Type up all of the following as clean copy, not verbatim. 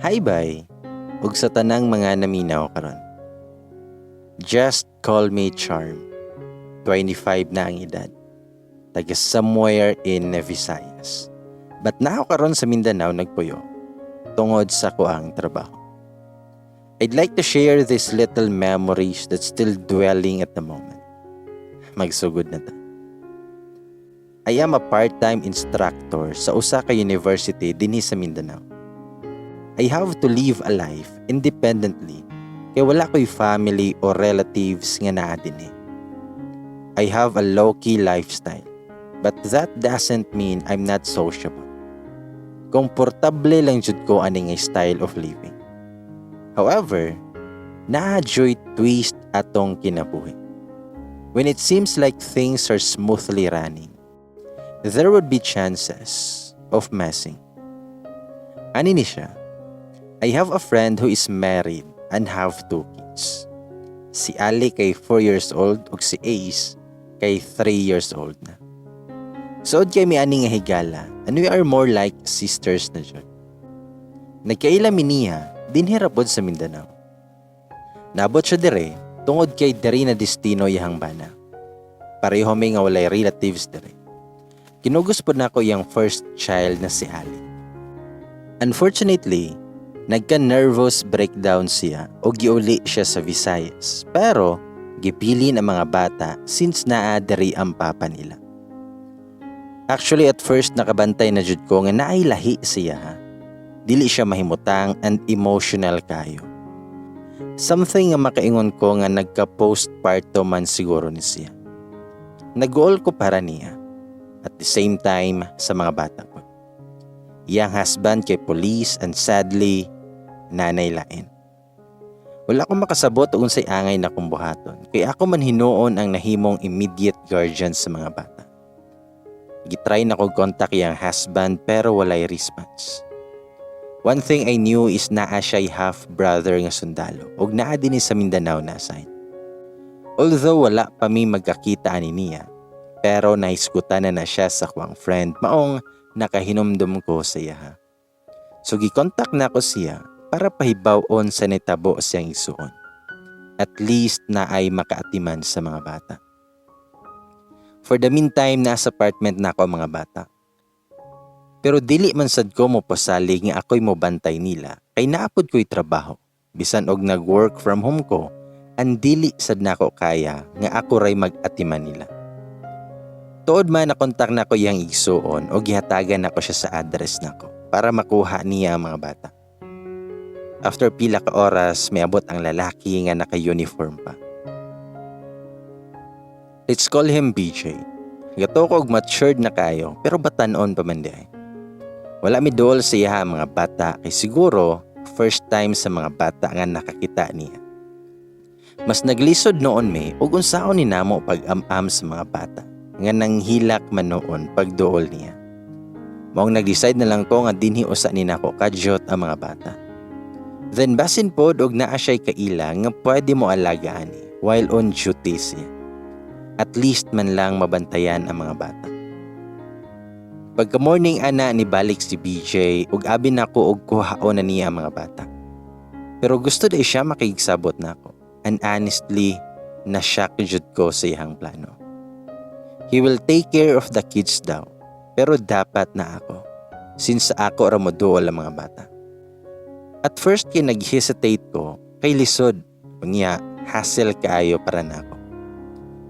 Hi bai, ug sa tanang mga naminaw karon. Just call me Charm. 25 na ang edad. Taga somewhere in Visayas. But naa ko karon sa Mindanao nagpuyo tungod sa akoang trabaho. I'd like to share these little memories that's still dwelling at the moment. Magsugod na ta. I am a part-time instructor sa usa ka university dinhi sa Mindanao. I have to live a life independently kay wala ko'y family or relatives nga naa dinhi. I have a low-key lifestyle, but that doesn't mean I'm not sociable. Komportable lang jud ko ani nga style of living. However, naa juy twist atong kinabuhi. When it seems like things are smoothly running, there would be chances of messing. Ani ni siya? I have a friend who is married and have two kids. Si Ali kay 4 years old ug si Ace kay 3 years old na. Suod kay mi ani nga higala and we are more like sisters na jud. Nagkaila mi niya dinhi ra pod sa Mindanao. Naabot siya dire tungod kay diri na destino iyang bana. Pareho mi nga walay relatives dire. Kinugos pod nako iyang first child na si Ali. Unfortunately, nagka-nervous breakdown siya o giuli siya sa Visayas. Pero gibilin ang mga bata since naa diri ang papa nila. Actually, at first nakabantay na jud ko nga naay lahi siya ha. Dili siya mahimutang and emotional kayo. Something nga makaingon ko nga nagka-postpartum man siguro ni siya. Nag-uol ko para niya. At the same time sa mga bata po. Iyang husband kay police and sadly, naa nay lain. Wala ko makasabot og unsay angay na kong buhaton kay ako man hinuon ang nahimong immediate guardian sa mga bata. Gitry nako contact iyang husband pero walay response. One thing I knew is naa siya'y half brother nga sundalo ug naa dinhi sa Mindanao na assign. Although wala pa mi magkakita ani niya, pero nahisgutan na na siya sa akoang friend maong nakahinumdum ko sa iya. So gikontak nako siya para pahibaw-on sa nitabo siyang igsuon. At least naay makaatiman sa mga bata. For the meantime, nasa apartment na ako ang mga bata. Pero dili man sad ko mo pasalig nga ako'y mobantay nila kay naa pod ko'y trabaho. Bisan og nag-work from home ko, ang dili sad nako kaya nga ako ray mag-atiman nila. Tuod man nakontak nako iyang igsuon o gihatagan nako siya sa address nako para makuha niya ang mga bata. After pila ka oras, miabot ang lalaki nga naka-uniform pa. Let's call him BJ. Gatuo ko og matured na kayo pero batanon pa man diay. Wala mi duol sa iya ang mga bata kay siguro first time sa mga bata nga nakakita niya. Mas naglisod noon mi ug unsaon ni namo pag-am-am sa mga bata nga nanghilak man noon pagduol niya. Maong nag-decide na lang ko nga dinhi usa ni nako kadyot ang mga bata. Then basin pod og naa siya'y kaila nga pwede mo alagaan ni while on duty siya. At least man lang mabantayan ang mga bata. Pagka morning ana, ni balik si BJ ug abi nako og kuhaon na niya ang mga bata. Pero gusto diay siya makigsabot nako. And honestly, na-shock jud ko sa iyang plano. He will take care of the kids daw. Pero dapat na ako since ako ra mo duol ang mga bata. At first kay nag-hesitate ko kay lisod. Unya, hassle kaayo para nako.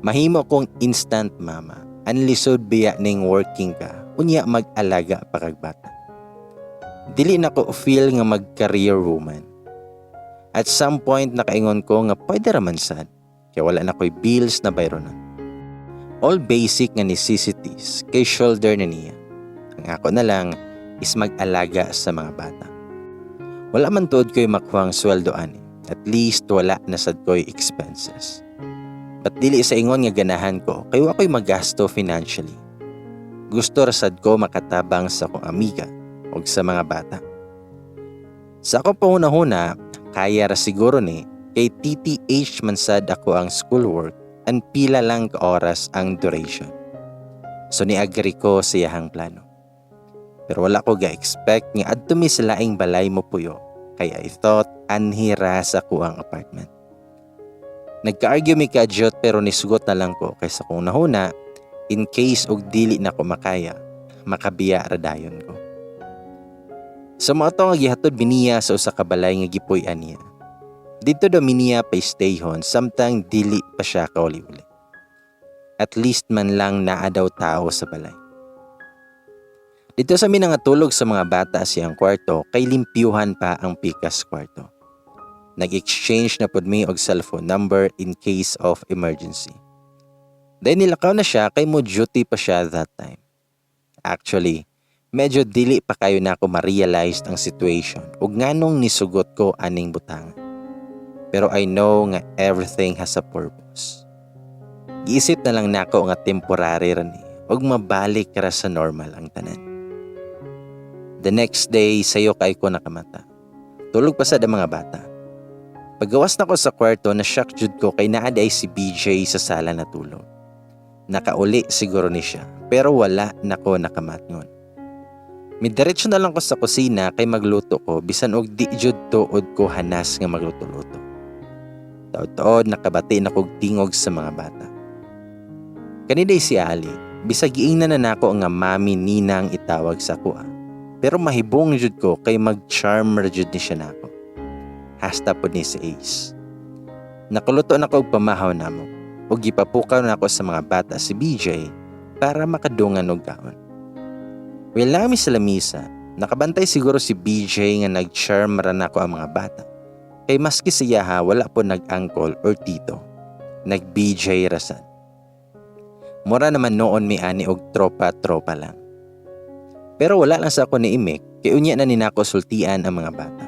Mahimo kong instant mama. Ang lisod biya ning working ka. Unya mag-alaga pa kag bata. Dili na ko feel nga mag-career woman. At some point nakaingon ko nga pwede ra man sad. Kaya wala na ko'y bills na bayronon. All basic nga necessities kay shoulder na niya. Ang ako na lang is mag-alaga sa mga bata. Wala man tuod ko'y makuhang sweldo ani. At least wala na sad ko'y expenses. But dili sa ingon nga ganahan ko kay wa ko'y magasto financially. Gusto ra sad ko makatabang sa akong amiga ug sa mga bata. Sa akong panghuna-huna, kaya ra siguro ni kay TTH man sad ako ang schoolwork and pila lang ka oras ang duration. So ni-agree ko sa iyahang plano. Pero wala ko ga-expect nga adto mi sa laing balay mo puyo Kay I thought anhi ra sa akoang apartment. Nagka-argue mi kadyot pero nisugot na lang ko kay sa akong hunahuna, in case og dili na ko makaya, makabiya ra dayon ko. Sa mao to nga gihatod mi niya sa usa ka balay nga gipuy-an niya. Didto daw mi niya pa-stayhon samtang dili pa siya kauli-uli. At least man lang naa daw tao sa balay. Didto sa mi nangatulog sa mga bata sa iyang kwarto kay limpyuhan pa ang pikas kwarto. Nag-exchange na pud mi og cellphone number in case of emergency. Then nilakaw na siya kay mo duty pa siya that time. Actually, medyo dili pa kayo nako ma-realize ang situation ug nganong nisugot ko aning butanga. Pero I know nga everything has a purpose. Giisip na lang nako nga temporary ra ni ug mabalik ra sa normal ang tanan. The next day, sayo kay ko nakamata. Tulog pa sad ang mga bata. Paggawas nako sa kwarto, na shock jud ko kay naa diay si BJ sa sala natulog. Nakauli siguro ni siya, pero wala nako nakamatngon. Midiretso na lang ko sa kusina kay magluto ko bisan og di jud tuod ko hanas nga magluto-luto. Taod-taod nakabati na kog tingog sa mga bata. Kani diay si Ali, bisag giingnan na nako nga mami ninang itawag sa akoa. Pero mahibong jud ko kay mag-charm ra jud ni siya nako. Hasta pod ni si Ace. Nakaluto na ko og pamahaw namo ug gipapukaw nako sa mga bata si BJ para makadungan og kaon. While naa mi sa lamisa, nakabantay siguro si BJ nga nag-charm ra nako ang mga bata. Kay maski siya ha, wala po nag-uncle or tito. Nag-BJ ra sad. Mura naman noon mi ani og tropa-tropa lang. Pero wala lang sa ako niimik kay unya na ni nako sultian ang mga bata.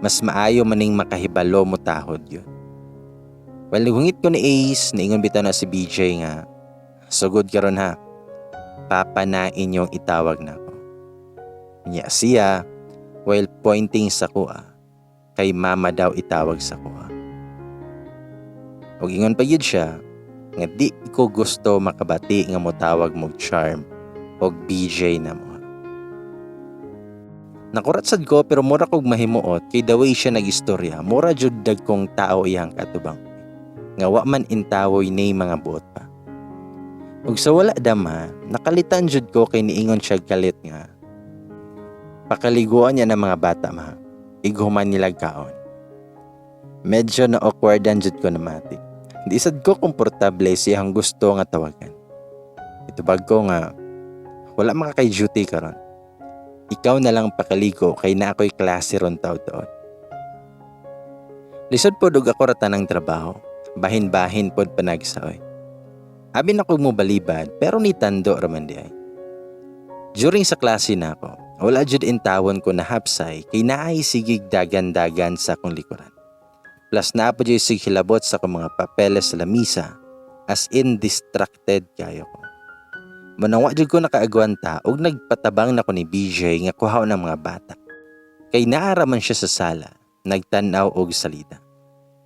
Mas maayo maning makahibalo mo tahod yun. While naghungit ko ni Ace, niingon bitaw na si BJ nga, "Sugod karon ha, papa na inyong itawag nako." Nya siya, while pointing sa akoa, kay mama daw itawag sa akoa. Ug ingon pa gyud siya, nga di ko gusto makabati nga motawag mo charm og BJ na mo. Nakurat sad ko pero mura kog mahimuot kay the way siya nagistorya, mura jud dagkong tao iyang katubang. Nga wa man intawoy ni mga buot pa. Ug sa wala dama, nakalitan jud ko kay niingon siya galit nga, "Pakaliguan niya ng mga bata ma, ighuman nila kaon." Medyo na awkwardan jud ko namati. Di sad ko komportable siyang gusto nga tawagan. Itubag ko nga, "Wala makakay duty karon. Ikaw na lang pakaligo kay naa ko'y klase ron taod-taod." Lisod pod og ako ra tanang trabaho. Bahin-bahin pod panagsaoy. Abi na kog mo balibad pero ni tando raman diay. During sa klase nako, wala jud intawon ko na hapsay kay naay sigig dagan-dagan sa akong likuran. Plus naa pa jud sig hilabot sa akong mga papeles sa lamisa, as in distracted kayo ko. Manawa jud ko nakaagwanta ug nagpatabang na ko ni BJ nga kuhaon ang mga bata. Kay naa ra man siya sa sala, nagtan-aw og salida.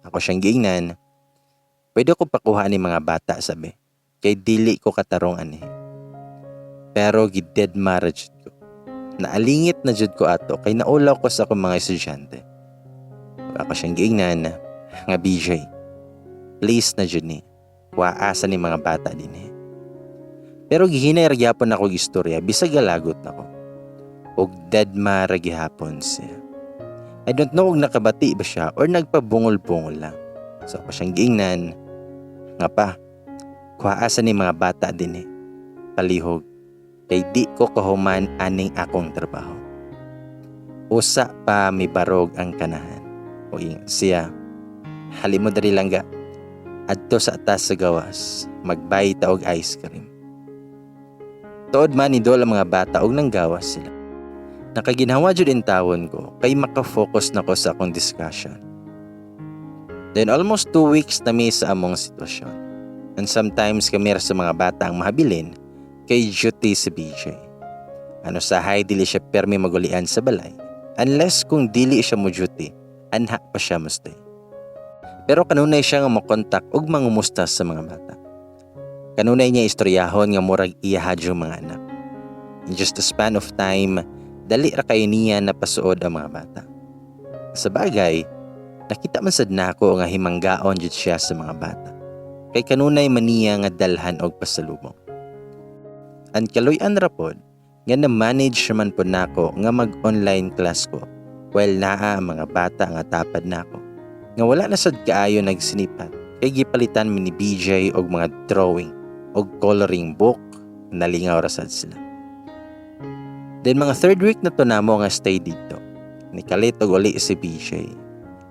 Ako siyang giingnan, "Pwede ko pakuha ni mga bata sabi, kay dili ko katarong ani." Pero gidedma ra jud ko. Naalingit na jud ko ato kay naulaw ko sa akong mga estudyante. Ako siyang giingnan nga, "BJ, please na jud ni, kuhaa ni mga bata dinhi." Pero gihinay ra gyapon ako og istorya bisag galagot nako. Og deadma ra gihapon siya. I don't know kung nakabati ba siya or nagpabungol-bungol lang. So ako siyang giingnan nga, "Pa, kuhaa sa ni mga bata dinhi. Palihog. Kay di ko kahuman aning akong trabaho." Usa pa mibarog ang kanahan. O ingon siya, "Hali mo diri langga. Adto sa atas sa gawas, magbay ta og ice cream." Tuod man ni ang mga bata og nanggawas sila. Nakaginhawa jud intawon ko kay makafocus na ko sa akong discussion. Then almost 2 weeks na mi sa among sitwasyon. And sometimes kami ra sa mga bata ang mahabilin kay duty si BJ. Ano sa hay dili siya permi magulian sa balay. Unless kung dili siya mo duty, anha pa siya mo stay. Pero kanunay siya nga mokontak ug mangumusta sa mga bata. Kanunay niya istoryahon nga murag iya yung mga anak. In just a span of time, dali ra kayo niya napasuod ang mga bata. Sa bagay, nakita man sad nako nga himanggaon jud siya sa mga bata. Kay kanunay man niya nga dalhan og pasalubong. Ang kaluy-an ra pod nga na-manage man pod nako nga mag-online class ko while naa ang mga bata nga tapad nako. Nga wala na sad kaayo nagsinipat kay gipalitan mi ni BJ og mga drawing og coloring book, nalingaw ra sad sila. Then mga third week na to namo nga stay didto. Nikalit og uli si BJ.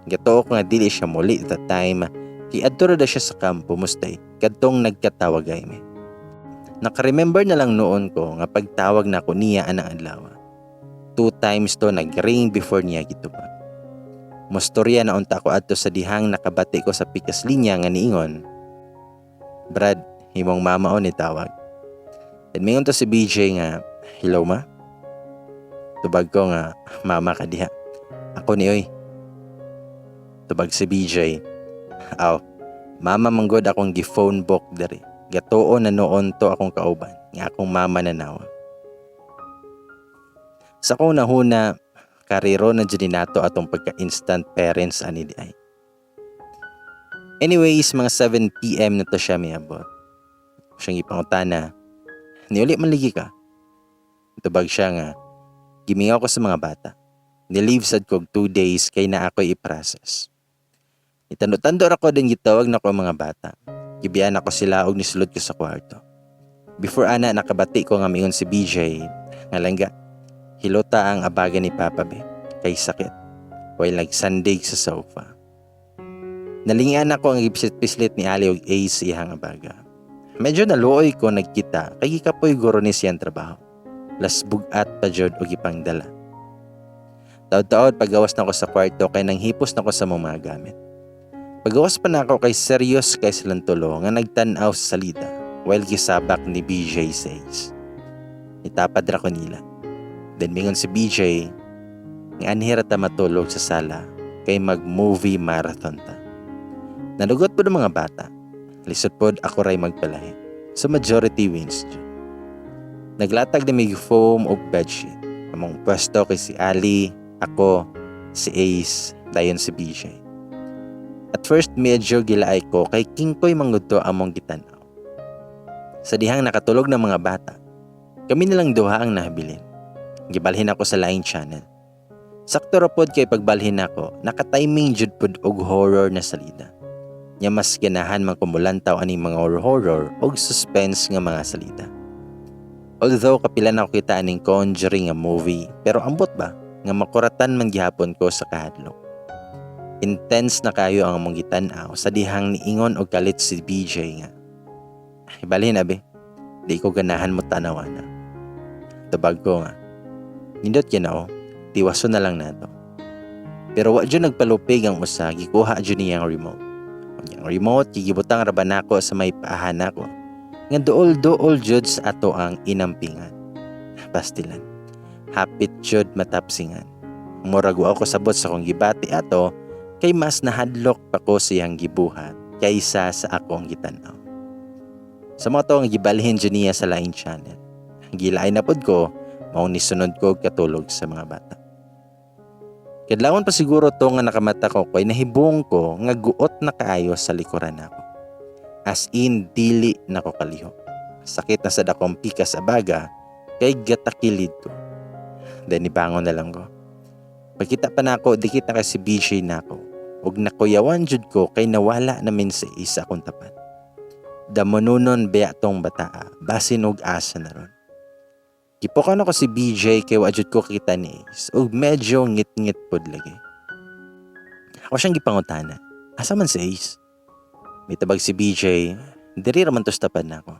Gatuo ko nga dili siya muli that time kay adto ra siya sa kampo mustay kadtong nagkatawagay mi. Naka-remember na lang noon ko nga pagtawag na ko niya anang adlaw. Two times to nag-ring before niya gitubag. Mostorya na unta ko adto sa dihang nakabati ko sa pikas linya nga niingon, "Brad, imong mama o ni tawag." And mingon to si BJ nga, "Hello, ma." Tubag ko nga, "Mama ka diha. Ako ni oy." Tubag si BJ, "Aw, mama manggod akong gi-phone book diri. Gatuo na noon to akong kauban, nga akong mama na nawa." Sa akong nahuna, kariro na dyan nato atong pagka-instant parents ani di ay. Anyways, mga 7 p.m. na to siya miabot. Siyang ipangutana, "Niuli man ligi ka?" Tubag siya nga, "Gimingaw ko sa mga bata. Ni-leave sad ko 2 days kay na ako'y i-process." Itando-tando ra ko din, gitawag na ko ang mga bata. Gibiyaan ako sila og nisulod ko sa kwarto. Before ana, nakabati ko nga miingon si BJ nga, "Langga, hilota ang abaga ni Papa be, kay sakit," while nagsandig sa sofa. Nalingan ako ang gipislit-pislit ni Ali og Ace sa iyang abaga. Medyo naluoy ko nagkita kay gikapoy guro ni siyang trabaho. Las bugat pa jud og ipangdala. Taod-taod pagawas na ko sa kwarto kay nanghipos na ko sa mga gamit. Pagawas pa na ako kay serious kay silang tulo nga nagtan-aw sa salida while gisabak ni BJ says. Itapad ra ko nila. Then mingon si BJ nga anhi ra ta matulog sa sala kay mag-movie marathon ta. Nalugot po ng mga bata. Lisod pod ako ray magpalahi. So majority wins jud. Naglatag na mig foam og bedsheet. Among pwesto kay si Ali, ako, si Ace, dayon si BJ. At first medyo gilaay ko kay kingkoy manggod to among gitanaw. Sa dihang nakatulog ng mga bata, kami nilang duha ang nahabilin. Gibalhin ako sa laing channel. Sakto ra pod kay pagbalhin nako, naka-timing jud pod og horror na salida. Nya mas ganahan man kumulantaw aning mga horror og suspense nga mga salida. Although kapila na ko kita aning Conjuring nga movie, pero ambot ba nga makuratan man gihapon ko sa kahadlok. Intense na kayo ang among gitan-aw sa dihang niingon og kalit si BJ nga, "Ibalhin abi, di ko ganahan mo tanawa na." Tubag ko nga, "Nindot yan o, tiwaso na lang nato." Pero wa jud nagpalupig ang usa, gikuha jud niya ang remote. Ang remote gigibutang ra ba nako sa may paahan nako. Nga duol-duol jud sa ato ang inampingan. Pastilan. Hapit jud matapsingan. Murag wa ako sabot sa akong gibati ato kay mas nahadlok pa ko siyang gibuhat kaysa sa akong gitan-aw. Sa mga to ang gibalhin jud niya sa laing channel. Gilaay na pod ko, mao nisunod ko katulog sa mga bata. Kadlawon pa siguro to nga nakamata ko kay nahibong ko nga guot na kaayo sa likuran nako. As in, dili na ko kalihok. Sakit na sad akong pikas sa baga kay gatakilid ko. Then nibangon na lang ko. Pagkita pa nako, dikit na kay si BJ nako. Ug nakuyawan jud ko kay nawala namin sa isa akong tapat. Damonunon biya tong bataa, basin og asa na ron. Gipukaw nako si BJ kay wa jud ko kita ni Ace ug medyo ngit-ngit pod lagi. Ako siyang gipangutana, "Asa man si Ace?" Mitubag si BJ, "Diri ra man to sa tapad nako."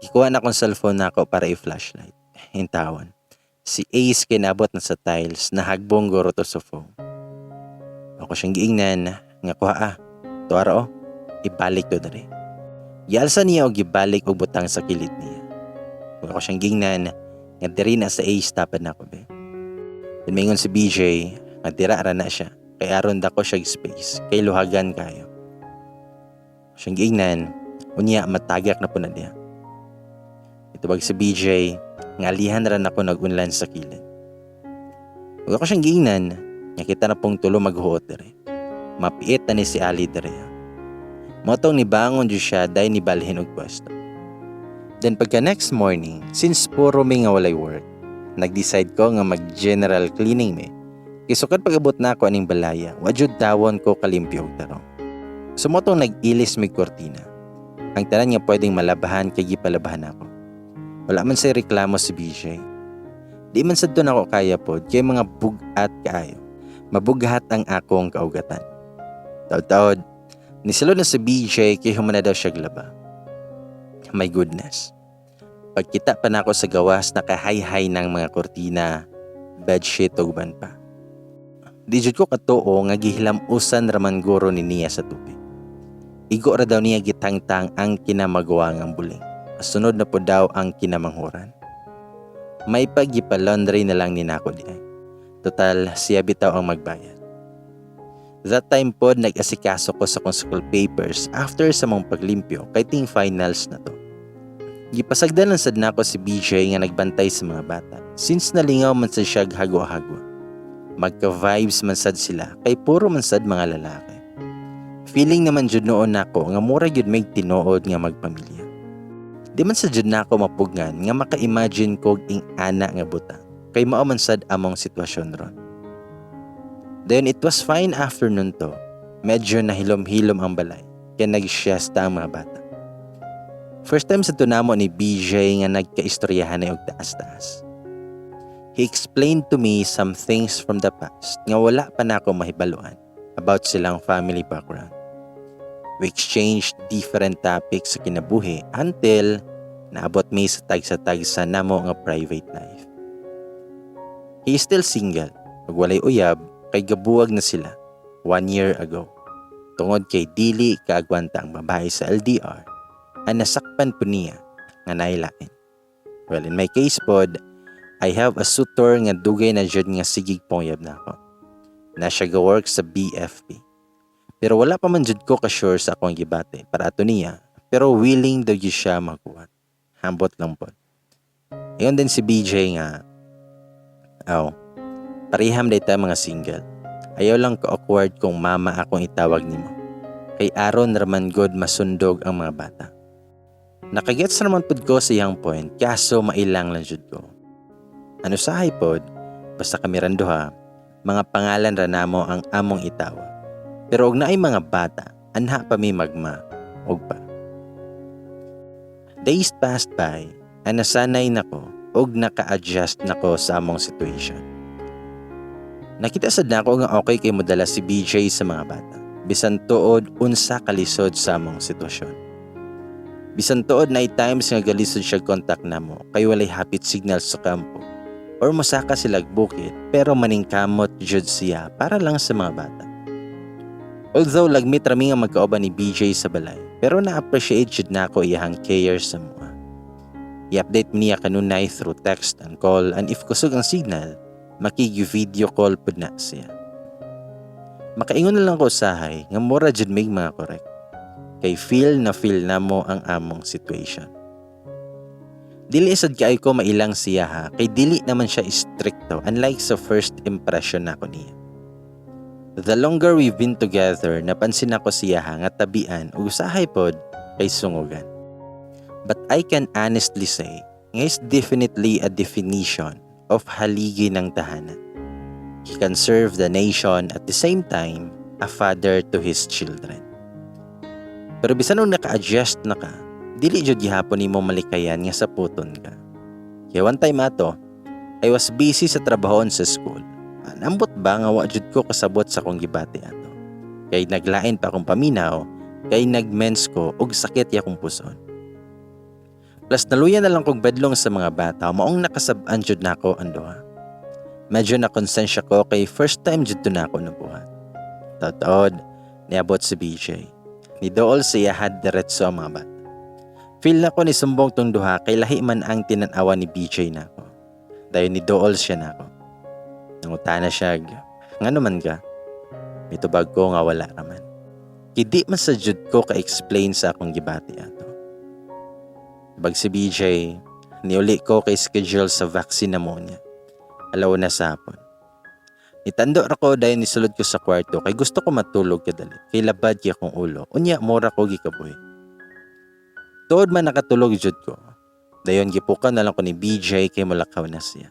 Gikuha na akong cellphone nako para i-flashlight. Intawon. Si Ace kinabot na sa tiles na hagbong guro to sa phone. Ako siyang giingnan nga, "Kuha ah. Tuara oh. Ibalik to diri." Gialsa niya og gibalik og butang sa kilid niya. Ug ako siyang giingnan nga, "Diri na sa Ace tapad nako be." Then mingon si BJ nga dira ra na siya kay aron dako siya space kay luhagan kayo. Siyang giingnan, "Unya matagak na po na diha." Itubag si BJ nga alihan ra nako nag-unlan sa kilid. Ug ako siyang giingnan, Nga kita na pong tulo maghuot dire. Mapiit na ni si Ali dire. Mao tong nibangon jud siya, dayon nibalhin og pwesto. Then pagka next morning, since puro mi nga walay work, nag-decide ko nga mag-general cleaning mi. Kay sukad pag-abot nako aning balaya, wa jud tawon ko kalimpyo og tarong. So mao tong nag-ilis mig kurtina. Ang tanan nga pwedeng malabahan kay gipalabahan nako. Wala man say reklamo si BJ. Di man sad to nako kaya pod kay mga bug-at kaayo. Mabughat ang akong kaugatan. Taod-taod, nisulod na si BJ kay human na daw siya laba. My goodness. Pagkita pa nako sa gawas, nakahayhay ng mga kurtina, bedsheet ug uban pa. Di jud ko katuo nga gihilamusan raman guro ni niya sa tubig. Igo ra daw niya gitangtang ang kinamaguwangang buling. Sunod na po daw ang kinamanghuran. May paggipa-laundry na lang ni nako di ay. Total, siya bitaw ang magbayad. That time pod, nag-asikaso ko sa akong school papers after sa mong paglimpyo kay ting finals na to. Gipasagdan lang sad nako si BJ nga nagbantay sa mga bata since nalingaw man sad siya hago-hago. Magka-vibes man sad sila kay puro man sad mga lalaki. Feeling naman jud noon nako nga mura gyud may tinuod nga magpamilya. Di man sad jud nako mapugngan nga maka-imagine kog ing ana nga butang kay mao man sad among sitwasyon ron. Then it was fine afternoon to. Medyo nahilom-hilom ang balay kay nag-siesta ang mga bata. First time sad to namo ni BJ nga nagkaistoryahan na og taas-taas. He explained to me some things from the past nga wala pa nako mahibaluan about silang family background. We exchanged different topics sa kinabuhi until naabot mi sa tagsa-tagsa namo nga private life. He is still single, ug walay uyab kay gabuwag na sila one year ago. Tungod kay dili kaagwanta ang babae sa LDR, ang nasakpan po niya nga nailain. Well, in my case pod, I have a suitor nga dugay na jud nga sigig panguyab nako. Na siya ga-work sa BFP. Pero wala pa man jud ko ka-sure sa akong gibati para ato niya, pero willing daw jud siya magkuhat. Hambot lang pod. Ingon din si BJ nga, "Aw, pareham day ta mga single. Ayaw lang ka-awkward kung mama akong itawag nimo. Kay aron raman god masundog ang mga bata." Nakagets naman pod ko sa iyang point, kaso mailang lang jud ko. Ano sahay pod, basta kami ra duha, mga pangalan ra namo ang among itawag. Pero og naay mga bata, anha pa mi magma og pa. Days passed by, and nasanay nako og naka-adjust nako sa among situation. Nakita sad nako nga okay kay modala si BJ sa mga bata. Bisan tuod unsa kalisod sa among sitwasyon. Bisan tuod na times nga galisod siya contact namo kay walay hapit signal sa kampo or mosaka sila bukid, pero maningkamot jud siya para lang sa mga bata. Although lagmit rami nga magkauban ni BJ sa balay, pero na-appreciate jud nako iyahang care sa mga. I-update niya kanunay through text and call, and if kusog ang signal, makigi-video call pud na siya. Makaingon na lang ko usahay nga mura jud mig mga correct. Kay feel na feel namo ang among situation. Dili sad kaayo ko mailang siya ha, kay dili naman siya stricto unlike sa first impression nako niya. The longer we've been together, napansin nako siya ha nga tabian ug usahay pod kay sungugan. But I can honestly say nga is definitely a definition of haligi ng tahanan. He can serve the nation, at the same time, a father to his children. Pero bisan nung naka-adjust na ka, dili jud gihapon nimo malikayan nga saputon ka. Kaya one time ato, I was busy sa trabahoon sa school. Nambot ba nga wa jud ko kasabot sa akong gibati ato. Kay naglain pa akong paminaw, kay nagmens ko ug sakit ya akong puson. Plus naluya na lang kog badlong sa mga bata, maong nakasab-an jud nako ang duha. Medyo na konsensya ko kay first time jud to nako nabuhat. Taod, niabot si BJ. Nidool siya had diretso ang mga bata. Feel nako nisumbong tong duha kay lahi man ang tinan-awa ni BJ nako. Dayon nidool siya nako. Nangutana siya, "Ngano man ka?" Mitubag ko nga wala raman. Kay di man sa jud ko ka-explain sa akong gibati ato. Bag si BJ, niuli ko kay schedule sa vaccine na mo niya. Alaw na sa hapon. Nitando ra ko, dayon nisulod ko sa kwarto kay gusto ko matulog kadali. Kay labad kay akong ulo. Unya mura ko gikabuhi. Tuod man, nakatulog jud ko. Dayon gipukaw na lang ko ni BJ kay mulakaw na siya.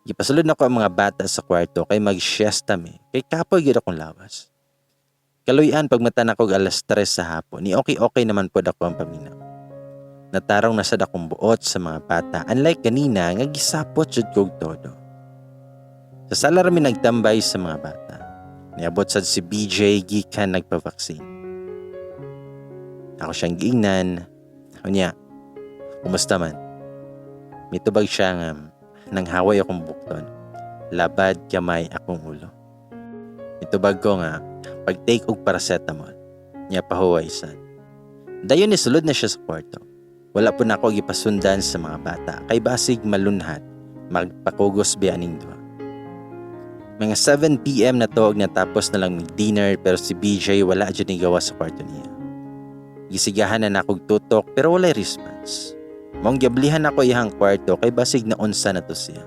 Gipasulod nako ang mga bata sa kwarto kay mag-siesta mi kay kapoy gyud akong lawas. Kaluy-an, pagmata nako alas 3 sa hapon, ni okay-okay naman pod ako ang paminaw. Natarong na sad akong buot sa mga bata, unlike kanina nga gisapot jud kog todo. Sa sala ra mi nagtambay sa mga bata. Niabot sad si BJ gikan nagpa-vaccine. Ako siyang giingnan, "Unya, kumusta man?" Mitubag siya nga, "Nanghaway akong bukton. Labad kamay akong ulo." Mitubag ko nga, "Pag-take og paracetamol." Nya pahuway sad. Dayon nisulod na siya sa kwarto. Wala pod nako gipasundan sa mga bata kay basig malunhat, magpakugos biya aning duha. Mga 7 p.m. na to og natapos na lang mig dinner, pero si BJ wala jud ni gawas sa kwarto niya. Gisigahan na nakog tutok pero walay response. Maong giablihan nako iyang kwarto kay basig na unsa na to siya.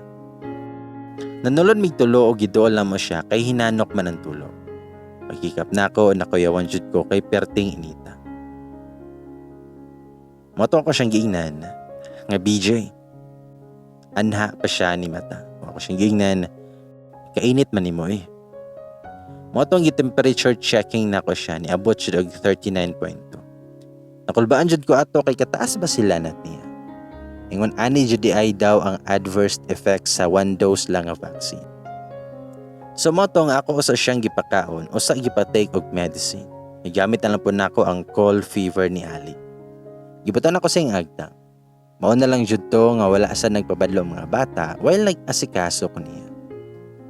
Nanulod mig tulo og giduol namo siya kay hinanok man ang tulog. Pagkikap nako, nakuyawan jud ko kay perting inita. Mao to ako siyang giingnan nga, "BJ." Anha pa siya ni mata. Ako siyang giingnan, "Kainit man nimo eh." Mao tong temperature checking nako siya, niabot siya og 39.2. Nakulbaan jud ko ato kay kataas ba sila nat niya. Ingon ani jud diay daw ang adverse effects sa one dose lang nga vaccine. So mao to nga ako usa siyang gipakaon, usa gipatake og medicine. Gigamit na lang pod nako ang cool fever ni Ali. Gibutan ako sa iyang agtang. Mao na lang jud to nga wala sa nagpabadlo ang mga bata while nag-asikaso ko niya.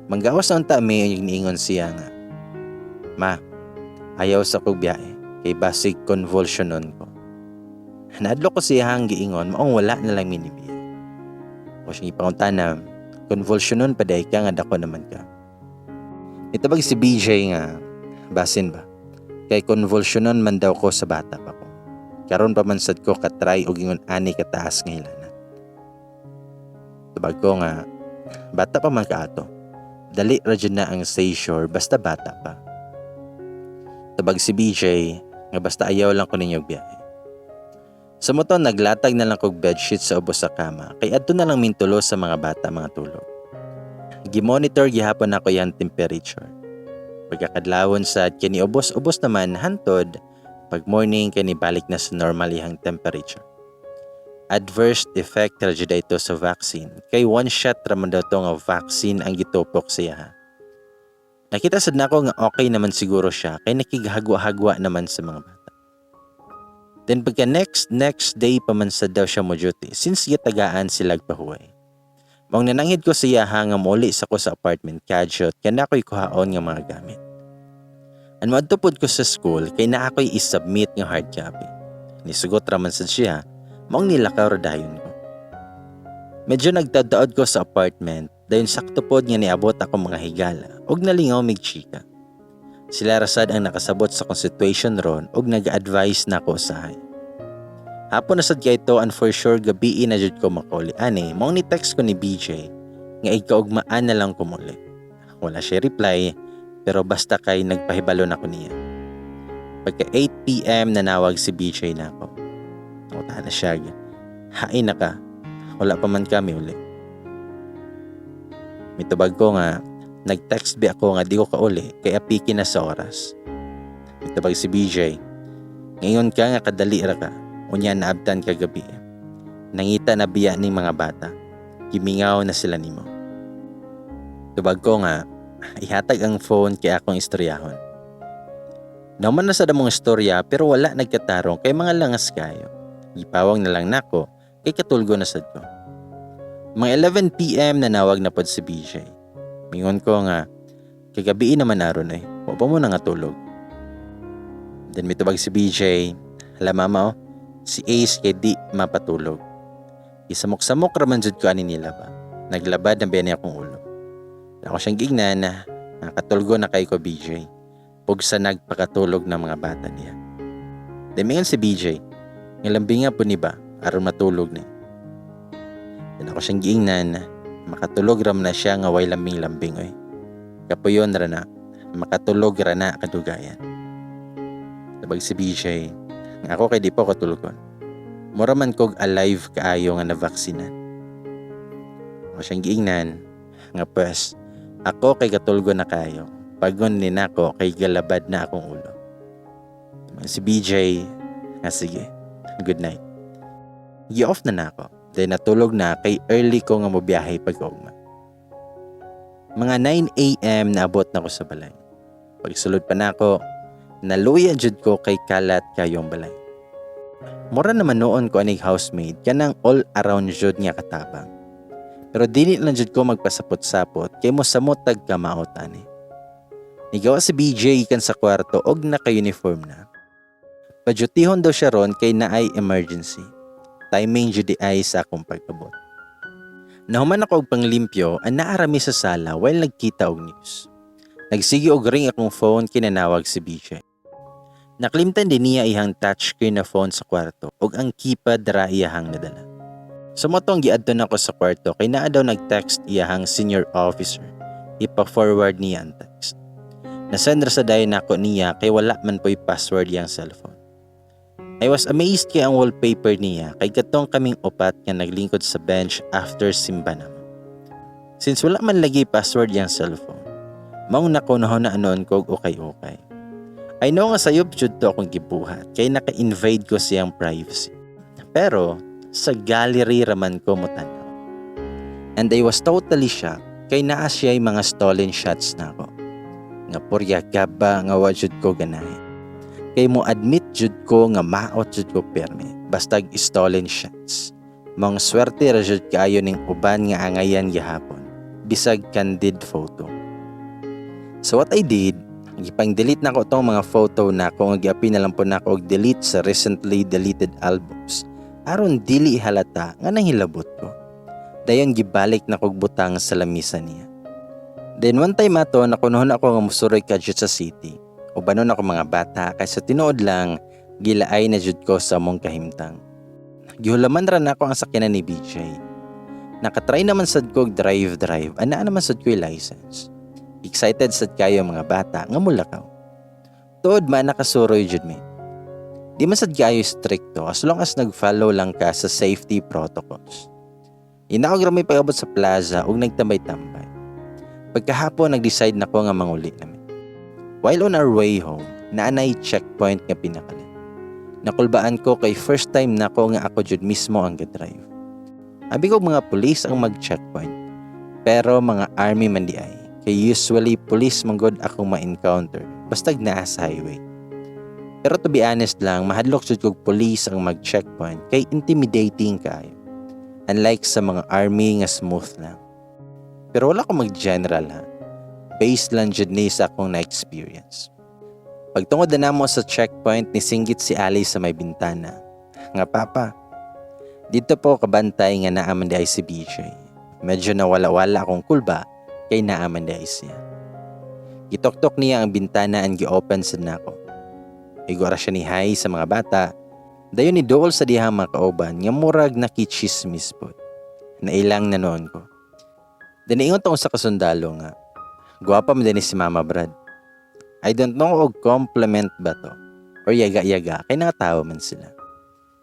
Manggawas na unta mi, yung niingon siya nga, "Ma, ayaw sa kog biyahe kay basig convulsionon ko." Nahadlok ko sa iyang giingon, maong wala na lang mi nibiyahe. Ako siyang ipangutana, "Convulsionon pa diay ka nga dako naman ka?" Nitubag si BJ nga, "Basin ba? Kay convulsionon man daw ko sa bata pa ko. Karon pa man sad ko katry og ingon ani kataas nga hilanat." Tubag ko nga, "Bata pa man ka ato. Dali ra jud na ang seizure basta bata pa." Tubag si BJ nga, "Basta ayaw lang ko ninyo biyahe." Sa mao to, naglatag na lang kog bedsheet sa ubos sa kama kay adto na lang mintulo sa mga bata mga tulog. Gimonitor gihapon nako iyang temperature. Pagkakadlawon sad kini, ubos-ubos naman hantod pag morning kay nibalik na sa normal iyang temperature. Adverse effect ra jud ito sa vaccine kay one shot ra man daw to nga vaccine ang gitupok sa iya. Nakita sad nako nga okay naman siguro siya kay nakighagwa-hagwa naman sa mga bata. Then pagka next next day pa man sad daw siya mo duty since gitagaan sila pahuway. Maong nananghid ko sa iya nga muli sa ko sa apartment kadyot kay naa ko'y kuhaon nga mga gamit. An moadto pod ko sa school kay naa ko'y i-submit nga hard copy. Nisugot ra man sad siya, maong nilakaw ra dayon ko. Medyo nagtadaod ko sa apartment, dayon sakto pod nga niabot ako mga higala ug nalingaw mig chika. Sila ra sad ang nakasabot sa akong situation ron ug nag-advise nako usahay. Hapon na sad kay ito and for sure gabii na jud ko makauli ani, maong ni text ko ni BJ nga ikaugmaan na lang ko muli. Wala siya reply, pero basta kay nagpahibalo na ko niya. Pagka 8 p.m., nanawag si BJ nako. Nangutana na siya, "Hain na ka? Wala pa man kami uli." Mitubag ko nga, "Nag-text bi ako nga di ko kauli kay apiki na sa oras." Mitubag si BJ, "Ngayon ka nga kadali ra ka, unya naabtan ka gabi. Nangita na biya ning mga bata. Gimingaw na sila nimo." Tubag ko nga, "Ihatag ang phone kay akong istoryahon." Naman na sa damong istorya pero wala nagkatarong kay mga langas kayo. Gipawang na lang nako kay katulgo na sad ko. Mga 11 p.m., nanawag na pod si BJ. Mingon ko nga, "Kagabi naman aron eh, wa pa mo na nga tulog?" Then mitubag si BJ, "Hala mama oh, si Ace kay di mapatulog. Isamok-samok raman jud ko ani nila ba. Naglabad na biya niya akong ulo." Ako siyang gignan na, "Nakatulgo na kay ko, BJ. Pugsa nagpakatulog ng mga bata niya." Then mingon si BJ, "Nga lambinga po ni ba, aron matulog ni." Then ako siyang giingnan, "Makatulog ram na siya nga way lambing-lambing oy." Kapuyon ra na, makatulog ra na kadugayan. Tabag si BJ, nga ako kay di pa katulgon. Mura man kog alive kaayo nga navaksinan. Ako siyang giingnan, nga pues, ako kay katulgon na kayo. Pagon ni nako kay galabad na akong ulo. Tabag si BJ, nga sige, good night. Gi-off na nako. Then natulog na kay early ko nga mobiyahe pag-ugma. Mga 9 a.m. naabot na ko sa balay. Pagsulod pa nako, naluya jud ko kay kalat kayong balay. Mura naman noon ko anig housemaid kanang all around jud nga katabang. Pero dili lang jud ko magpasapot-sapot kay mosamot tag kamaot ani. Nigawa si BJ gikan sa kwarto og naka-uniform na. Padyutihon daw siya ron kay naay emergency. Timing jud ay sa akong pag-abot. Nahuman ako og panglimpyo, ang naarami sa sala while nagkita og news. Nagsige og ring akong phone, kinanawag si BJ. Naklimtan din niya ihang touchscreen na phone sa kwarto ug ang keypad ra iyahang nadala. So mao tong giadto nako sa kwarto kay naa daw nag-text iyahang senior officer. Ipa-forward niya ang text. Nasend ra sa dayon nako niya kay wala man po'y password iyang cellphone. I was amazed kay ang wallpaper niya kay katong kaming upat nga naglingkod sa bench after simba namo. Since wala man lagi password iyang cellphone, maong nakunahon na anon ko og ukay-ukay. I know nga sayop jud to akong gibuhat kay naka-invade ko siyang privacy. Pero sa gallery raman ko motanaw. And I was totally shocked kay naa siya'y mga stolen shots nako. Nga purya gaba nga wa jud ko ganahi. Kay mo admit jud ko nga maot jud ko permi bastag stolen shots. Maong swerte ra jud kaayo ning uban nga angayan gihapon bisag candid photo. So what I did, gipang-delete na ko tong mga photo na ko nga giapil na lang po nako og delete sa recently deleted albums aron dili halata nga nanghilabot ko. Dayon gibalik na kog butang sa lamisa niya. Then one time ato, nakunohon ako nga musuroy kadyot sa city. Ubanon ako mga bata kay sa tinuod lang gilaay na jud ko sa among kahimtang. Gihulaman ra nako ang sakyanan ni BJ. Nakatry naman sad ko og drive drive, anaa naman sad ko license. Excited sad kayo mga bata nga mulakaw. Tuod man nakasuroy jud mi. Di man sad kayo strikto as long as nag-follow lang ka sa safety protocols. Inaog ra may pag-abot sa plaza ug nagtambay-tambay. Pagkahapon, nag-decide na ko nga manguli nami. While on our way home, naanay checkpoint nga pinakalan. Nakulbaan ko kay first time nako nga ako jud mismo ang ga-drive. Abi ko mga pulis ang mag-checkpoint. Pero mga army man di ay. Kay usually police man gud akong ma-encounter bastag naa sa highway. Pero to be honest lang, mahadlok jud kog police ang mag-checkpoint kay intimidating kaayo. Unlike sa mga army nga smooth lang. Pero wala ko mag-general ha. Based lang jud ni sa akong na-experience. Pagtungod na namo sa checkpoint, nisinggit si Ali sa may bintana. Nga, "Papa, dito po kabantay nga naa man di ay si BJ." Medyo nawala-wala akong kulba kay naa man di ay siya. Gitoktok niya ang bintana and gi-open sad nako. Igo ra siya ni hi sa mga bata. Dayon ni duol sa dihang mga kauban nga murag nakichismis pod. Nailang na noon ko. Then ingon tong sa kasundalo nga, "Gwapa man din ni si Mama, Brad." I don't know og compliment ba to or yaga-yaga kay nangatawa man sila.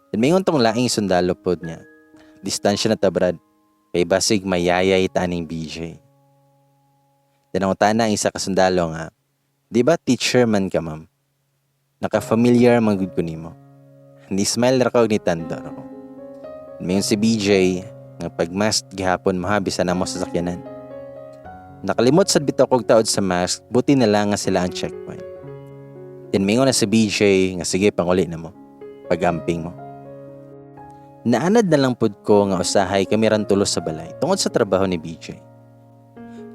Then mingon tong laing sundalo pod niya, "Distansya na ta, Brad, kay basig mayayay ta aning BJ." Then ang ang isa ka sundalo nga, "Di ba teacher man ka, ma'am? Naka-familiar man gud ko nimo." Ni smile ra ko, ni tandor ako. Mingon si BJ nga pag-mask gihapon mo ha bisan na mo sa sakyanan. Nakalimot sad bitaw kog taod sa mask, buti na lang nga sila ang checkpoint. Then mingon na si BJ nga sige, panguli na mo. Pagamping mo. Naanad na lang pud ko nga usahay kami ran tulo sa balay tungod sa trabaho ni BJ.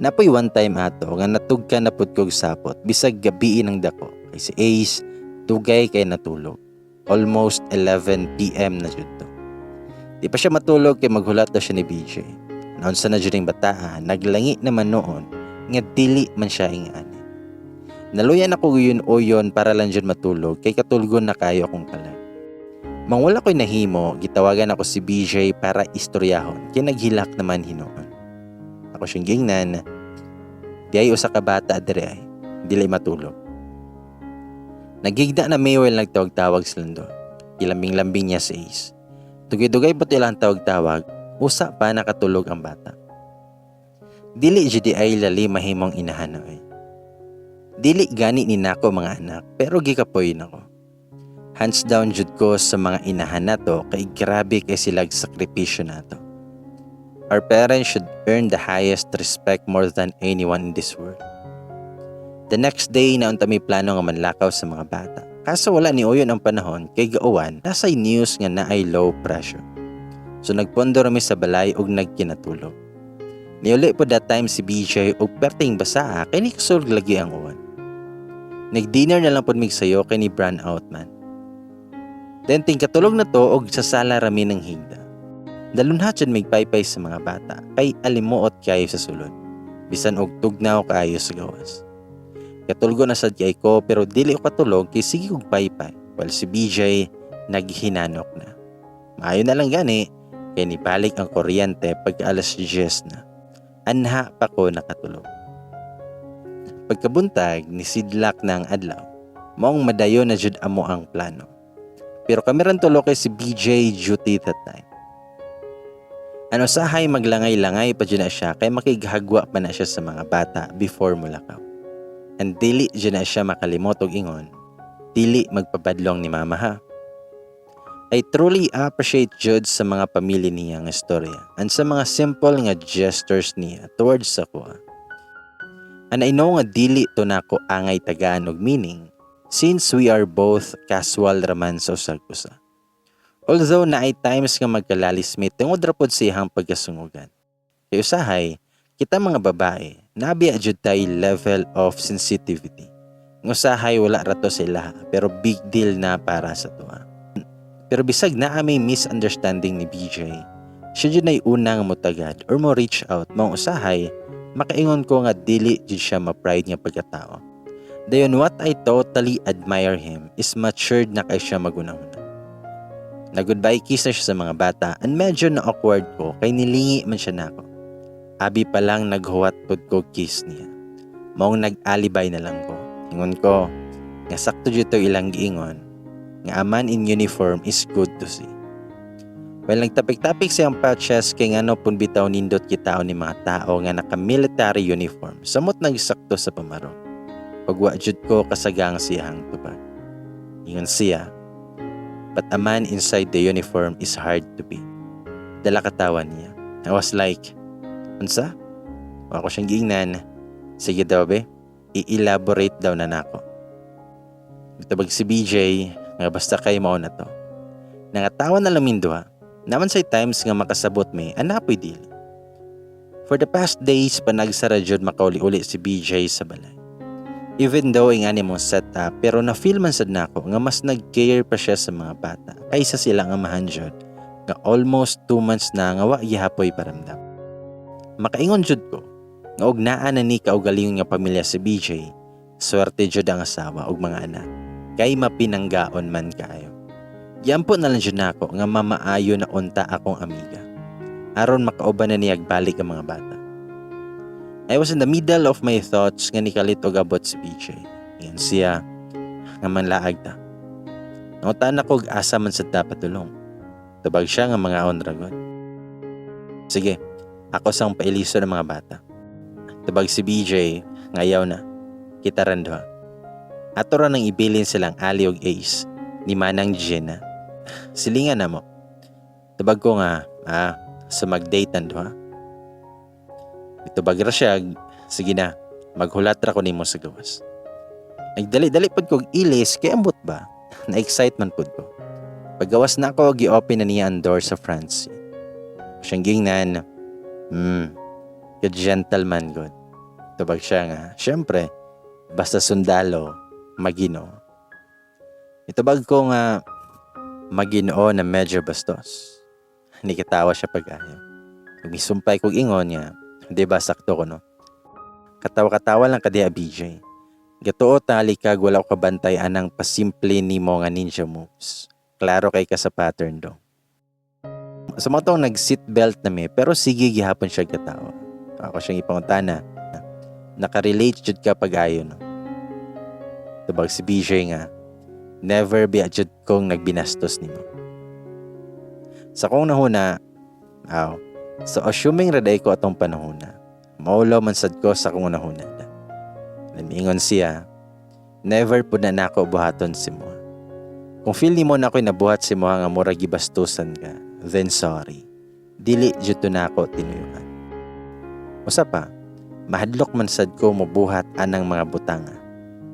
Napoy one time ato nga natugka na pud kog sapot bisag gabii ng dako kay si Ace dugay kay natulog. Almost 11 p.m. na jud to. Di pa siya matulog kay maghulat daw siya ni BJ. Naunsa na jud ang bataa, naglangi naman noon nga dili man siya ingani. Naluyan ako uyon-uyon para lang jud matulog kay katulgon na kayo akong kalag. Mang wala ko'y nahimo, gitawagan ako si BJ para istoryahon kay naghilak naman hinuon. Ako siyang gingnan, Diay usa ka bata diri ay dili matulog. Naghigda na mi while nagtawag-tawag silang duha. Gilambing-lambing niya si Ace. Dugay-dugay pa ilang tawag-tawag, usa pa nakatulog ang bata. Dili jud ay lali mahimong inahan ay. Dili gani ni nako mga anak, pero gikapoy nako. Hands down jud ko sa mga inahan nato kay grabe kay silag sakripisyo nato. Our parents should earn the highest respect more than anyone in this world. The next day na unta may plano nga manlakaw sa mga bata. Kaso wala ni uyon ang panahon kay gauwan, nasay news nga naay low pressure. So nagpondo rami sa balay ug nagkinatulog. Niuli po that time si BJ og perting basa kay ni kasulog lagi ang uwan. Nag-dinner na lang pod mig sayo kay ni brown out man. Then tingkatulog na to og sa sala rami ng higda. Dalunhat jud mig paypay sa mga bata kay alimuot kayo sa sulod. Bisan og tugnaw kaayo sa gawas. Katulgo na sad kay ko, pero dili ko katulog kay sige kog paypay while si BJ naghinanok na. Maayo na lang gani kay nibalik ang kuryente pagka alas 10 na. Anha pa ko nakatulog. Pagkabuntag ni sidlak na ang adlaw. Maong madayon na jud amo ang plano. Pero kami ran tulo kay si BJ duty that time. Ano sahay maglangay-langay pa jud na siya kay makighagwa pa na siya sa mga bata before mulakaw. And dili jud na siya makalimot og ingon, "Dili magpabadlong ni mama ha." I truly appreciate jud sa mga pamilya niya nga istorya and sa mga simple nga gestures niya towards sa kuha. And I know nga dili to nako angay tagaan og meaning since we are both casual raman sa usag usa. Although naay times nga magkalalis mi tungod ra pod sa iyang pagkasungugan. Kay usahay, kita mga babae, nabiya jud tay level of sensitivity. Nga usahay wala ra to sa ilaha, pero big deal na para sa tuwa. Pero bisag naa may misunderstanding ni BJ, siya jud nay una nga motagad or mo reach out, maong usahay makaingon ko nga dili jud siya ma-pride nga pagkatao. Dayon what I totally admire him is matured na kay siya magunahuna. Na-goodbye kiss na siya sa mga bata and medyo na awkward ko kay nilingi man siya nako. Abi pa lang naghuwat pud ko kiss niya. Maong nag-alibay na lang ko. Ingon ko nga sakto jud to ilang giingon nga a man in uniform is good to see. Well, nagtapik-tapik siyang patches kay ngano pun bitaw nindot kitaon ni mga tao nga naka-military uniform samot nagsakto sa pamaro. Pagwa jud ko kasagang siyang tubag. Ingon siya, "But a man inside the uniform is hard to be." Dala katawan niya. I was like, "Unsa?" Ako siyang giingnan. Sige daw be, i-elaborate daw na nako. Mitubag si BJ, nga basta kay mao na to. Nangatawa na lang duha. Naman say times nga makasabot mi, anapoy dili. For the past days, panagsara jud makauli-uli si BJ sa balay. Even though ingani mong setup, pero na-feel man sad nako nga mas nag-care pa siya sa mga bata kaysa silang amahan jud nga almost 2 months na nga wa gihapoy paramdam. Makaingon jud ko nga og naa na ni kaugalingon nga pamilya si BJ, swerte jud ang asawa ug mga anak kay mapinanggaon man kaayo. Giampo na lang jud nako nga mamaayo na unta akong amiga aron makauban na niyag balik ang mga bata. I was in the middle of my thoughts nga nikalit og abot si BJ. Ingon siya nga manlaag ta. Nangutan ako og asa man sa dapat tulong. Tubag siya nga mangaon ra gud. Sige, ako sang pailiso ng mga bata. Tubag si BJ nga ayaw na. Kita ran duha. Ato ra nang ibilin silang Ali og Ace ni Manang Gina. Silingan na mo. Tubag ko nga, ah, sa mag-date ang duha. Itubag ra siya, sige na, maghulat ra ko nimo sa gawas. Nagdali-dali pod kog ilis kay ambot ba? Na-excite man pod ko. Paggawas na ako, gi-open na niya ang door sa front seat. Siyang gingnan, "Good gentleman gud." Tubag siya nga, syempre, basta sundalo, maginoo. Itubag ko nga, maginoo na medyo bastos. Nikitawa siya pag-ayo. Misumpay kog ingon nga, di ba sakto ko, no? Katawa-katawa lang kadiya, BJ. Gatuo tali kag wala ko kabantay anang pasimple nimo nga ninja moves. Klaro kay ka sa pattern do. Sa mga tong nag seatbelt na mi, pero sige gihapon siya katawa. Ako siyang ipangutana. Nakarelate jud ka pag-ayo, no? Tubag si BJ nga, "Never biya jud kong nagbinastos nimo." Sa akong nahuna, aw, so assuming ra ko atong panahona, maulaw man sad ko sa akong nahuna. Then ingon siya, "Never pud na nako buhaton sa imo. Kung feel nimo na ako'y nabuhat sa imo nga murag gibastusan ka, then sorry. Dili jud to nako tinuyuan. Usa pa, mahadlok man sad ko mobuhat anang mga butanga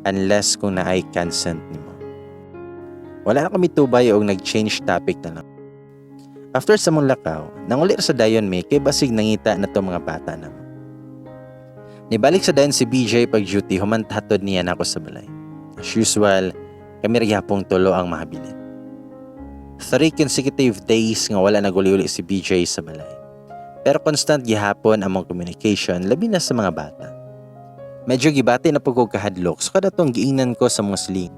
unless kung naay consent nimo." Wala na kami tubay og nag-change topic na lang. After sa mong lakaw, nanguli sa dayon mi kay basig nangita na to mga bata namo. Nibalik sa dayon si BJ pag duty human hatod niya nako sa balay. As usual, kami ra gihapong tulo ang mahabilin. 3 consecutive days nga wala naguli-uli si BJ sa balay. Pero constant gihapon among communication, labi na sa mga bata. Medyo gibati na pud ko kahadlok, so kada tong giingnan ko sa mga siling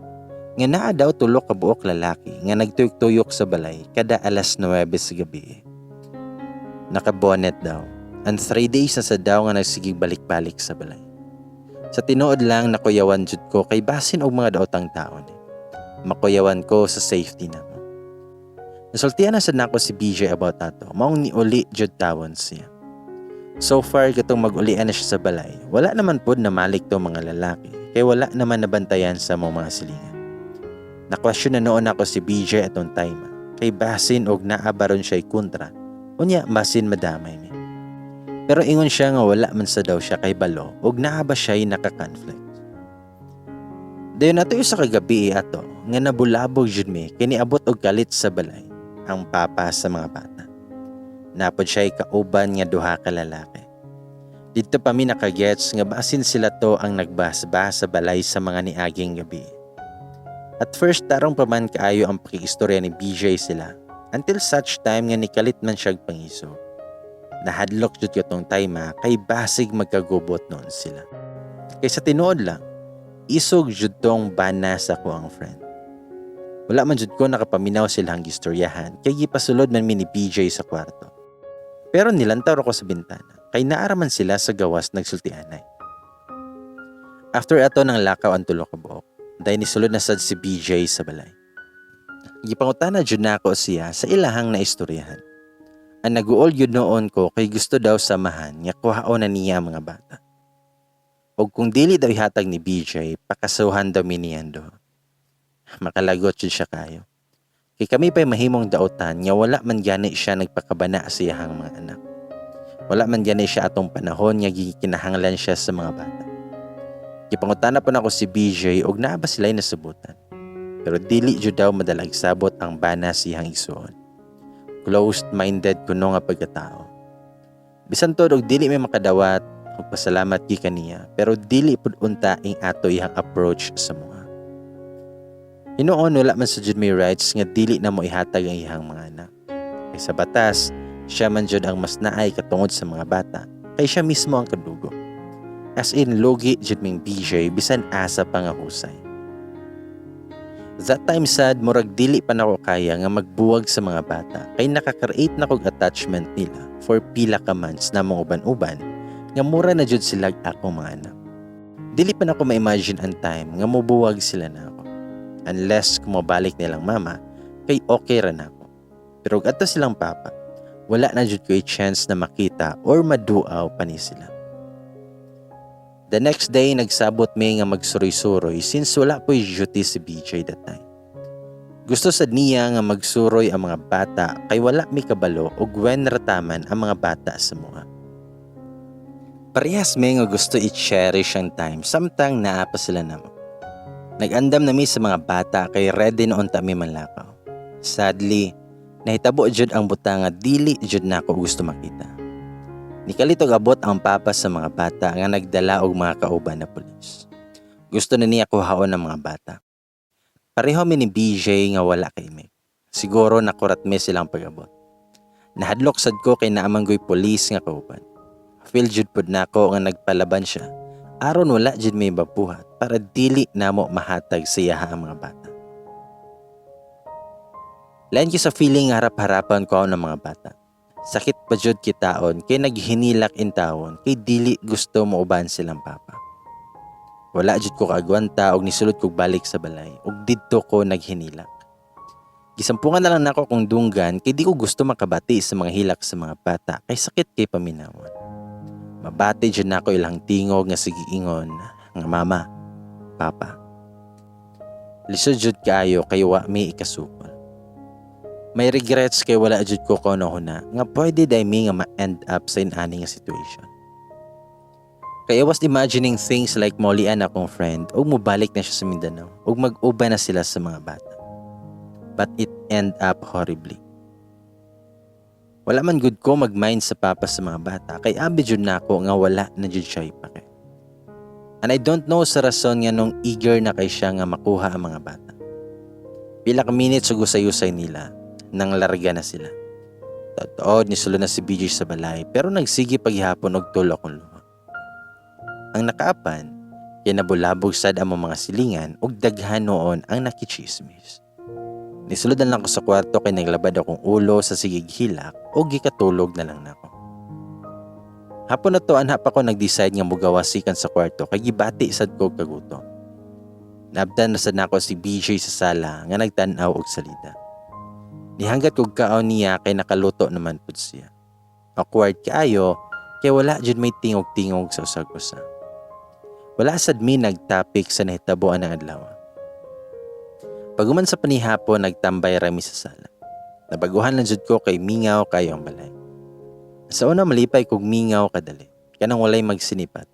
nga naa daw tulo ka buok lalaki nga nagtuyok-tuyok sa balay kada alas 9 sa gabi. Nakabonet daw. And 3 days na sa daw nga nagsigig balik-balik sa balay. Sa tinuod lang, nakuyawan jud ko kay basin og mga daotang taon. Makuyawan ko sa safety namo. Nasultian na sad nako si BJ about ato. Maong niuli jud tawon siya. So far katong mag-ulian na siya sa balay, wala naman pod namalik to mga lalaki kay wala naman nabantayan sa mga silingan. Na-question na noon ako si BJ atong time kay basin og naa baron siya kontra. Unya basin madamay mi. Pero ingon siya nga wala man sa daw siya kay balo og naa ba siya naka-conflict. Dayon ato sa kagabi ato nga nabulabog jud mi kay niabot og kalit sa balay ang papa sa mga bata. Napod siya kauban nga duha ka lalaki. Didto pa mi nakagets nga basin sila to ang nagbasbas sa balay sa mga niaging gabi. At first, tarong pa man kaayo ang pakiistorya ni BJ sila until such time nga nikalit man siya pangisog. Nahadlok jud ko tong time kay basig magkagubot noon sila. Kay sa tinuod lang, isog jud tong bana sa ko ang friend. Wala man jud ko nakapaminaw silang gistoryahan kay gipasulod man mi ni BJ sa kwarto. Pero nilantaw ra ko sa bintana kay naara man sila sa gawas nagsultianay. After ato ng lakaw ang tulo ka buok, dahil nisulod na sad si BJ sa balay. Gipangutana jud nako siya sa ilahang naistoryahan. Ang naguol jud noon ko kay gusto daw samahan nga kuhaon na niya ang mga bata. Og kung dili daw ihatag ni BJ, pakasuhan daw mi niyan do. Makalagot jud siya kayo. Kay kami pa'y mahimong daotan nga wala man gani siya nagpakabana sa iyahang mga anak. Wala man gani siya atong panahon nga gikinahanglan siya sa mga bata. Gipangutana pa nako si BJ og naa ba sila'y nasubutan. Pero dili jud daw madalag sabot ang bana siyang igsuon. Closed-minded kuno nga pagkatao. Bisan tuod og dili may makadawat og pasalamat gi kaniya, pero dili pud unta ing ato iyang approach sa mga. Hinuon wala man sa jud may rights nga dili na mo ihatag ang iyang mga anak. Kay sa batas, siya man jud ang mas naay katungod sa mga bata kay siya mismo ang kadugo. As in, lugi jud ming BJ bisan asa pa nga husay. That time sad, murag dili pa nako kaya nga magbuwag sa mga bata kay nakaka-create na kog attachment nila for pila ka months na mong uban-uban nga mura na jud sila akong mga anak. Dili pa nako ma-imagine ang time nga mobuwag sila na ako. Unless kung mabalik nilang mama, kay okay ra nako. Pero og adto silang papa, wala na jud ko'y chance na makita or maduaw pa ni sila. The next day, nagsabot mi nga magsuroy-suroy since wala po'y duty si BJ that time. Gusto sad niya nga magsuroy ang mga bata kay wala mi kabalo og when rataman ang mga bata sa mga. Parehas mi nga gusto i-cherish ang time samtang naa pa sila namo. Nag-andam na mi sa mga bata kay ready noon ta mi manlakaw. Sadly, nahitabo jud ang butang nga dili jud nako gusto makita. Nikalit og abot ang papa sa mga bata nga nagdala og mga kauban na pulis. Gusto na niya kuhaon ang mga bata. Pareho mi ni BJ nga wala kay mi. Siguro nakurat mi silang pag-abot. Nahadlok sad ko kay naa man goy pulis nga kauban. Feel jud pud nako nga nagpalaban siya. Aron wala jud may mabuhat para dili namo mahatag sa iyaha ang mga bata. Lain sa feeling nga harap-harapan ko ng mga bata. Sakit pa jud kitaon kay naghinilak intawon kay dili gusto mouban silang papa. Wala jud ko kaagwanta og nisulod kog balik sa balay ug didto ko naghinilak. Gisampungan na lang nako akong dunggan kay di ko gusto makabati sa mga hilak sa mga bata kay sakit kay paminawon. Mabati jud nako ilang tingog nga sige ingon nga mama, papa. Lisod jud kaayo kay wa mi ikasukol. May regrets kay wala jud ko kahuna-huna nga pwede diay mi nga ma-end up sa inani nga situation. Kay I was imagining things like maulian akong friend ug mobalik na siya sa Mindanao ug mag-uban na sila sa mga bata. But it end up horribly. Wala man gud ko mag-mind sa papa sa mga bata kay abi jud nako nga wala na jud siya ipake. And I don't know sa rason nga nung eager na kay siya nga makuha ang mga bata. Pila ka minutes ug usay-usay nila nang larga na sila. Totoo, nisulod na si BJ sa balay pero nagsige paghihapon og tulo akong luha. Ang nakaapan, kay nabulabog sad ang mga silingan ug daghan noon ang nakichismis. Nisulod na lang ko sa kwarto kay naglabad akong ulo sa sigig hilak o gikatulog na lang nako. Hapon na to, anha pa ko nag-decide nga mugawas gikan sa kwarto kay gibati sad ko og kagutom. Naabtan na sad nako si BJ sa sala nga nagtan-aw og salida. Nihanggat kog kaon niya kay nakaluto naman pud siya. Awkward kaayo kay wala jud may tingog-tingog sa usag-usa. Wala sad mi nagtopic sa nahitabuan ng adlaw. Paghuman sa panihapon, nagtambay ra mi sa sala. Nabaguhan lang jud ko kay mingaw kayo ang balay. Sa una, malipay kog mingaw kadali, kanang walay magsinipat.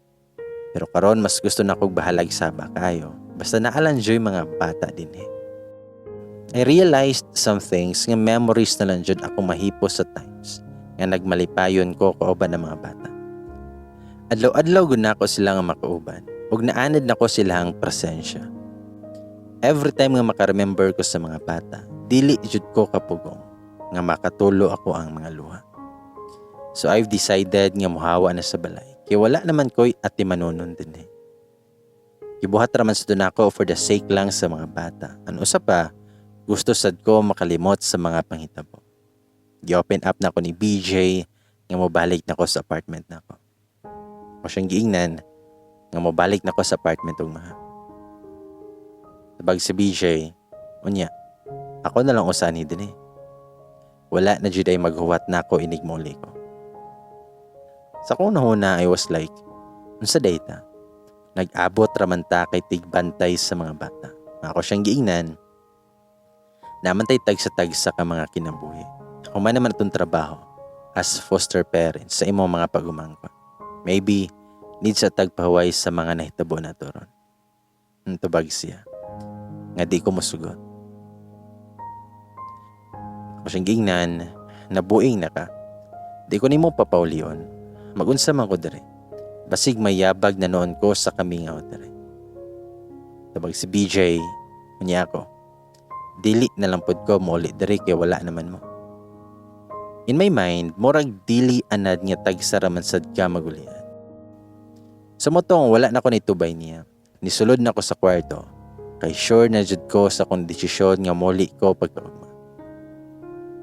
Pero karon mas gusto na kog bahalag saba kayo. Basta naa lang juy mga bata dinhi. I realized some things nga memories na lang jud ako mahipos sa times nga nagmalipayon ko kauban ng mga bata. Adlaw-adlaw gud nako sila nga makauban ug naanad nako silang presensya. Every time nga maka-remember ko sa mga bata, dili jud ko kapugong nga makatulo ako ang mga luha. So I've decided nga muhawa na sa balay. Kay wala naman ko'y atimanunon dinhi. Gibuhat ra man sa nako for the sake lang sa mga bata. Ano usa pa, gusto sad ko makalimot sa mga panghitabo. Gi-open up na ko ni BJ nga mobalik na ko sa apartment nako. Ako siyang giingnan nga mobalik na ko sa apartment ug maha. Tabag si BJ, unya, ako na lang usa ni dinhi. Wala na jud ay maghuwat nako inig moli ko. Sa akong huna, I was like, unsa diay ta? Nag-abot raman ta kay tigbantay sa mga bata. Ako siyang giingnan, naa man tay tagsa-tagsa ka mga kinabuhi. Ako man naman itong trabaho as foster parents sa imong mga pag-umangkon. Maybe need sa tagpahuway sa mga nahitabo na ron. Tubag siya nga di ko mosugot. Ako siyang giingnan, nabuing na ka. Di ko nimo papaulion. Magunsa man ko diri. Basig mayabag na noon ko sa kamingaw diri. Tabag si BJ, unya ako. Dili na lang pod ko muli diri kay wala naman mo. In my mind, murag dili anad nga tagsa ra man sad ka magulian. Sa motong wala na ko nitubay niya. Nisulod na ko sa kwarto. Kay sure na jud ko sa akong desisyon nga muli ko pagkaugma.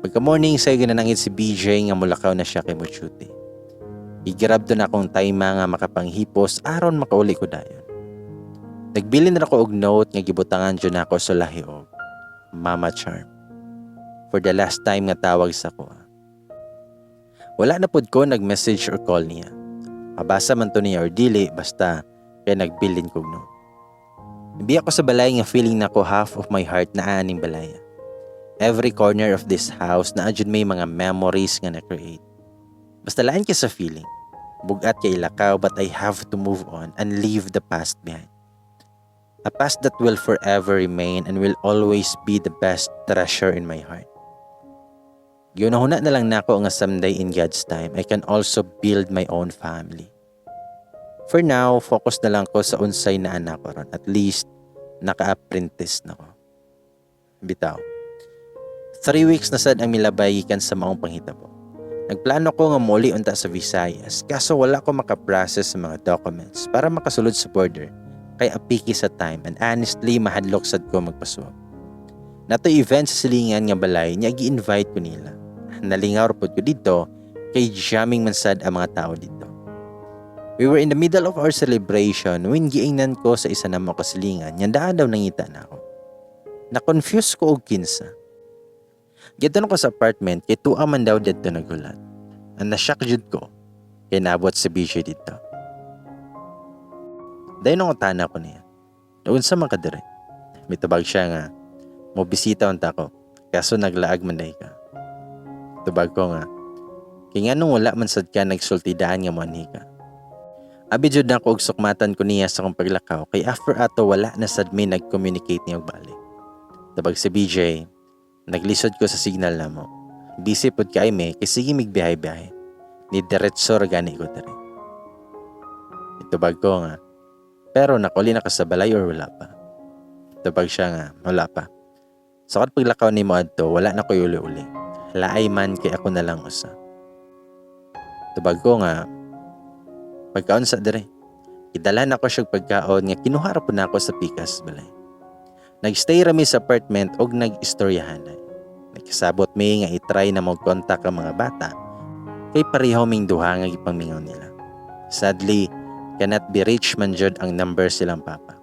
Pagka morning say ginanangit si BJ nga mulakaw na siya kay mo duty. I-grab to na akong time nga makapanghipos aron makauli ko dayon. Nagbilin na ako og note nga gibutangan jud nako sa lahi og Mama Charm. For the last time nga tawag sa ko. Wala na pud ko nag-message or call niya. Mabasa man to niya or dili, basta kay nagbilin kog note. Hindi ako sa balay nga feeling nako half of my heart na aning balay. Every corner of this house naa jud may mga memories nga na-create. Basta lain ka sa feeling. Bugat kay ilakaw, but I have to move on and leave the past behind. A past that will forever remain and will always be the best treasure in my heart. Gihuna-huna na lang nako nga someday in God's time, I can also build my own family. For now, focus na lang ko sa unsay naa nako ron. At least, naka-apprentice na ko. Bitaw. 3 weeks na sad ang milabay gikan sa maong panghitabo. Nagplano ko nga muli unta sa Visayas kaso wala ko makaprocess sa mga documents para makasulod sa border kay apiki sa time and honestly mahadlok sad ko magpaswab. Naa toy event sa silingan nga balay niya, gi-invite ko nila. Nalingaw ra pud ko didto. Kay jamming man sad ang mga tao dito. We were in the middle of our celebration when giingnan ko sa isa namo kasilingan nga daan daw nangita na ako. Na-confuse ko og kinsa. Giadto ko sa apartment kay tuwa man daw didto naghulat. Ang na-shock jud ko kay naabot si BJ dito. Dayon nangutana ko niya, "Unsa man ka diri?" Mitubag siya nga, "Mo bisita unta ko, kaso naglaag man diay ka." Tubag ko nga, "Kay nganong wala man sad ka nagsulti daan nga moanhi ka?" Abi jud nako og sukmatan ko niya sa akong paglakaw kay after ato wala na sad mi nag-communicate niya og balik. Tubag si BJ, "Naglisod ko sa signal namo. Busy pod kay mi kay sige mig biyahe-biyahe. Ni diretso ra gani ko diri." Itubag ko nga, "Pero nakauli na ka sa balay or wala pa?" Tubag siya nga, "Wala pa. Sa kad paglakaw nimo adto, wala na ko'y uli-uli. Laay man kay ako na lang usa." Tubag ko nga, "Pagkaon sa dire?" Gidalhan ako siya og pagkaon nga kinuha ra pud nako sa pikas balay. Nagstay rami sa apartment og nag-istoryahan. Nagkasabot mi nga i-try na mo-contact ang mga bata kay pareho ming duha nga gipangmingaw nila. Sadly, cannot be reached man jud ang number silang papa.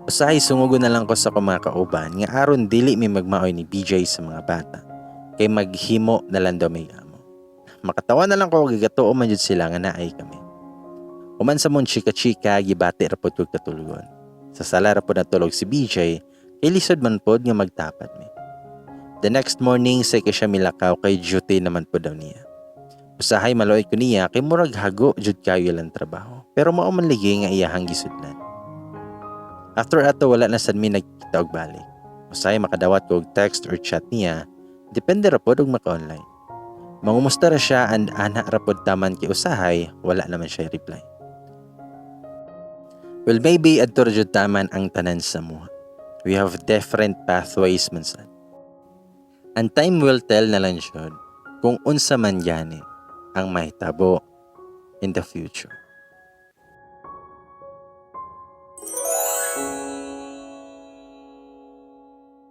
Usahay sungugo na lang ko sa akong mga kauban nga aron dili mi magmaoy ni BJ sa mga bata kay maghimo na lang daw may amo. Makatawa na lang ko gigatuo man jud sila nga naay kami. Human sa among chika-chika, gibati ra pod kog katulgon. Sa sala ra pod natulog si BJ kay lisod man pod nga magtapad mi. The next morning, say kay siya milakaw kay duty naman pod daw niya. Usahay maluoy ko niya kay murag hago jud kayo ilang trabaho. Pero mao man ligi nga iyahang gisudlan. After ato, wala na sad mi nagkita og balik. Usahay makadawat ko og text or chat niya, depende ra pod og maka-online. Mangumusta ra siya and ana ra pod taman kay usahay wala naman siya reply. Well, maybe adto ra jud taman ang tanan sa amoa. We have different pathways man sad. And time will tell na lang jud kung unsa man gani ang mahitabo in the future.